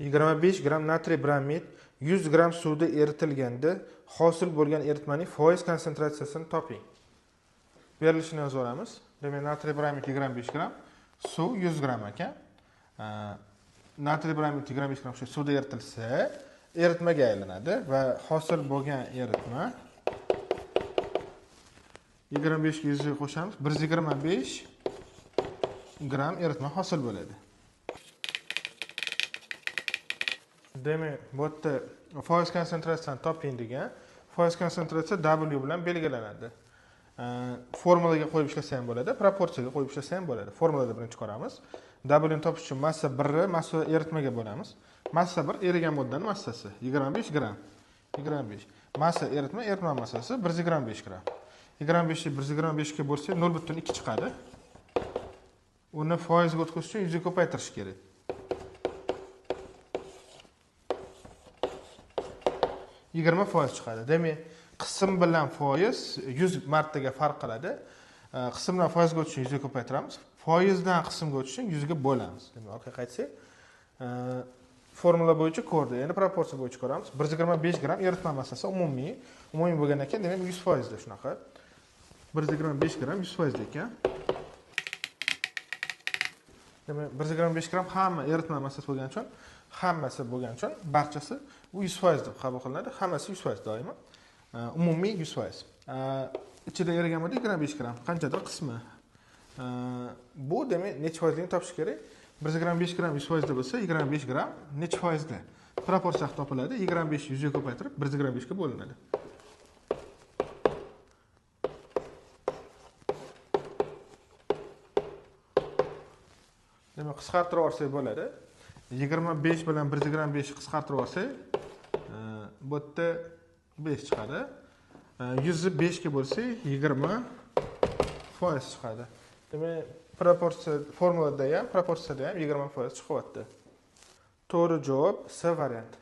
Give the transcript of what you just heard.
25 gramm natriy bromid 100 gramm suvda eritilganda hosil bo'lgan eritmaning foiz konsentratsiyasini toping. Berilishini yozib olamiz. Demak, natriy bromid 25 gramm, suv 100 gramm ekan. Natriy bromid 25 gramm shu suvda eritilsa, eritmaga aylanadi va hosil bo'lgan eritma 25 ga 100 ga qo'shamiz, 125 gramm eritma hosil bo'ladi. Demak, bu yerda foiz konsentratsiyasini toping degan. Foiz konsentratsiya W bilan belgilanadi. Formulaga qo'yib ishlasa ham bo'ladi, proporsiyaga qo'yib ishlasa ham bo'ladi. Formulada birinchi ko'ramiz. W ni topish uchun massa 1 ni massa eritmaga bo'lamiz. Massa 1 erigan moddaning massasi 25 gramm. 25. Massa eritma, eritma massasi 125 gramm. 25 ni 125 ga bo'lsak 0.2 chiqadi. Uni foizga o'tkazish uchun 100 ga ko'paytirish kerak. 20% chiqadi. Demak, qism bilan foiz 100 martaga farq qiladi. Qismdan foizga o'tish uchun 100 ga ko'paytiramiz. Foizdan qismga o'tish uchun 100 ga bo'lamiz. Demak, orqaga qaytsak, formula bo'yicha ko'rdik. Endi proporsiya bo'yicha ko'ramiz. 125 gramm eritma massasi umumiy, umumiy bo'lgan ekan, demak 100% da shunaqa. 125 gramm 100% ekan. Demak, 125 gramm hamma eritma massasi bo'lgani uchun, hammasi bo'lgani uchun barchasi bu 100% deb qabul qilinadi. Hammasi 100% doimo. Umumiy 100%. Ichida erigan modda 25 gramm qanchadir qismi. Bu demak necha foizligini topish kerak. 125 gramm 100% da bo'lsa, 25 gramm necha foizda? Proporsiya topiladi. 25 100 ga ko'paytirib 125 ga bo'linadi. Demak, qisqartirib olsak bo'ladi. 25 bilan 125 qisqartirib olsak, bu yerda 5 chiqadi. 105 ga bo'lsak 20% chiqadi. Demak, proporsiya formulada ham, proporsiyada ham 20% chiqyapti. To'g'ri javob C varianti.